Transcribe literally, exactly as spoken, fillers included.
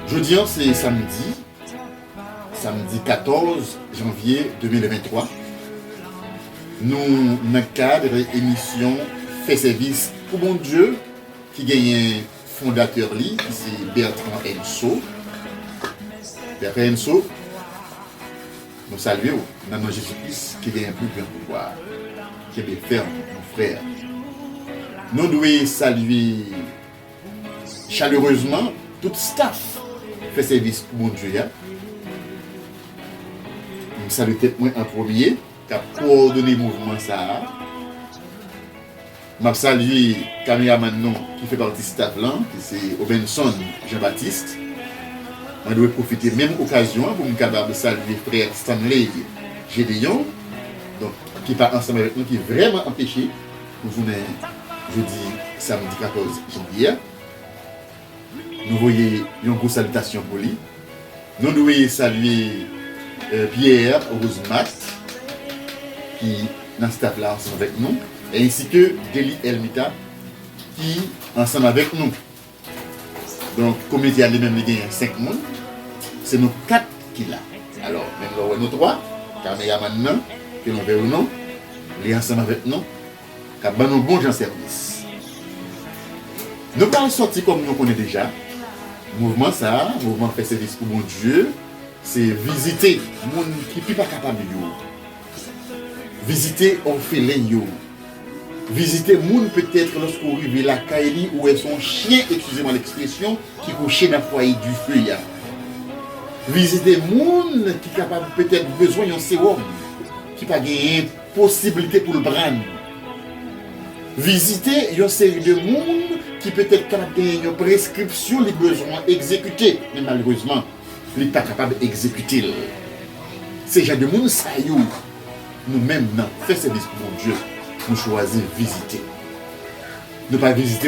Jodi a se samdi, samdi katòz janvye de mil venntwa. Nou nan kad emisyon Fè sèvis pou Bondye ki genyen fondatè li, ki se Bertrand Henseau. Bertrand Henseau, nou salye w nan non Jezi Kris ki genyen pli gran pouvwa. Kenbe fèm, mon frè. Nou dwe salye chalerezman tout staff Fè sèvis pou Bondye a. M salye tèt mwen an premye, k ap kowòdone mouvman sa a. M ap salye kameramann nou ki fè pati staff lan, ki se Obenson Jean Baptiste. Mwen dwe pwofite menm okazyon an pou m kapab salye frè Stanley Gedeon, donk, ki pa ansanm avèk nou, ki vrèman anpeche pou jounen jodi samdi katòz janvye a. Nou voye yon gwo salitasyon pou li. Nou dwe salye, euh, Pierre Rosemat, ki nan staff la ansanm avèk nou, ensi ke Dely Elmita, ki ansanm avèk nou. Donk, komite a li menm, li genyen senk moun. Se nou kat ki la. Alò, menm lè w wè nou twa, kameramann nan, ke nou vle ou non, li ansanm avèk nou, k ap ban nou bon jan sèvis. Nou pral sòti kòm nou konnen deja. Mouvman sa a, mouvman Fè sèvis pou Bondye, se vizite moun ki pi pa kapab yo. Vizite òfelen yo. Vizite moun petèt lòske w rive lakay li, ou wè se yon chen, excusez-moi l'expression, ki kouche nan fwaye dife a. Vizite moun ki kapab petèt bezwen yon sewòm, ki pa genyen posiblite pou l pran. Vizite yon seri de moun ki petèt kapab genyen yon preskripsyon li bezwen egzekite, men malerezman, li pa kapab egzekite l. Se jan de moun sa yo, nou menm nan Fè sèvis pou Bondye, nou chwazi vizite. Nou pa vizite